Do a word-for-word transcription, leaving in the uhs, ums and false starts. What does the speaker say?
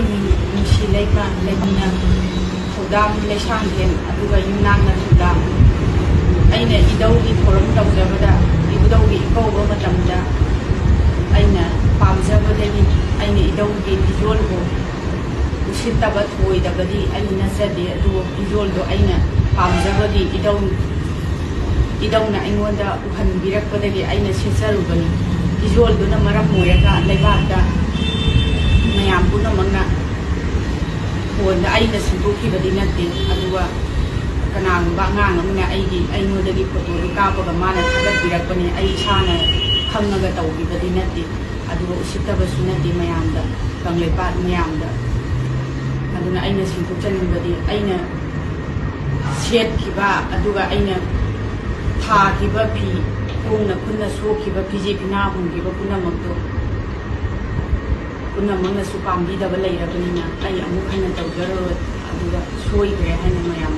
ꯅꯨꯡꯁꯤ ꯂꯩꯃ ꯂꯩꯃꯤꯅ ꯊꯧꯗꯥꯝ ꯂꯩꯁꯥꯡꯊꯦꯝ ꯑꯗꯨꯒ ꯌꯨꯝꯅꯥꯛꯅ ꯊꯧꯗꯥꯝ꯫ ꯑꯩꯅ ꯏꯙꯧꯒꯤ ꯊꯧꯔꯝ ꯇꯧꯖꯕꯗ, ꯏꯙꯧꯒꯤ ꯏꯀꯧꯕ ꯃꯇꯝꯗ ꯑꯩꯅ ꯄꯥꯝꯖꯕꯗꯒꯤ ꯑꯩꯅ ꯏꯙꯧꯒꯤ ꯐꯤꯖꯣꯜꯕꯨ ꯎꯁꯤꯠꯇꯕ ꯊꯧꯑꯣꯏꯗꯕꯗꯤ ꯑꯩ ꯅꯠꯆꯗꯦ, ꯑꯗꯨꯕꯨ ꯐꯤꯖꯣꯜꯗꯣ ꯑꯩꯅ ꯄꯥꯝꯖꯕꯒꯤ ꯏꯙꯧ, ꯏꯙꯧꯅ ꯑꯩꯉꯣꯟꯗ ꯎꯍꯟꯕꯤꯔꯛꯄꯗꯒꯤ ꯑꯩꯅ ꯁꯦꯠꯆꯔꯨꯕꯅꯤ꯫ ꯐꯤꯖꯣꯜꯗꯨꯅ ꯃꯔꯝ ꯑꯣꯏꯔꯒ ꯂꯩꯕꯥꯛꯇ ꯃꯌꯥꯝ ꯄꯨꯝꯅꯃꯛꯅ ꯐꯣꯟꯗ ꯑꯩꯅ ꯁꯤꯟꯗꯣꯛꯈꯤꯕꯗꯤ ꯅꯠꯇꯦ, ꯑꯗꯨꯒ ꯀꯅꯥꯒꯨꯝꯕ ꯑꯉꯥꯡ ꯑꯃꯅ ꯑꯩꯒꯤ, ꯑꯩꯉꯣꯟꯗꯒꯤ ꯐꯣꯇꯣꯗꯨ ꯀꯥꯞꯄꯒ ꯃꯥꯅ ꯊꯥꯒꯠꯄꯤꯔꯛꯄꯅꯤ꯫ ꯑꯩ ꯏꯁꯥꯅ ꯈꯪꯉꯒ ꯇꯧꯈꯤꯕꯗꯤ ꯅꯠꯇꯦ, ꯑꯗꯨꯒ ꯎꯁꯤꯠꯇꯕꯁꯨ ꯅꯠꯇꯦ ꯃꯌꯥꯝꯗ, ꯀꯪꯂꯩꯄꯥꯛ ꯃꯌꯥꯝꯗ꯫ ꯑꯗꯨꯅ ꯑꯩꯅ ꯁꯦꯡꯗꯣꯛꯆꯅꯤꯡꯕꯗꯤ, ꯑꯩꯅ ꯁꯦꯠꯈꯤꯕ ꯑꯗꯨꯒ ꯑꯩꯅ ꯊꯥꯈꯤꯕ ꯐꯤ, ꯈꯣꯡꯅ ꯈꯨꯠꯅ ꯁꯣꯛꯈꯤꯕ ꯐꯤꯖꯦ ꯐꯤꯅꯥ ꯍꯨꯟꯈꯤꯕ ꯄꯨꯝꯅꯃꯛꯇꯣ, ꯄꯨꯝꯅꯃꯛꯅꯁꯨ ꯄꯥꯝꯕꯤꯗꯕ ꯂꯩꯔꯕꯅꯤꯅ ꯑꯩ ꯑꯃꯨꯛ ꯍꯟꯅ ꯇꯧꯖꯔꯔꯣꯏ꯫ ꯑꯗꯨꯒ ꯁꯣꯏꯈ꯭ꯔꯦ ꯍꯥꯏꯅ ꯃꯌꯥꯝ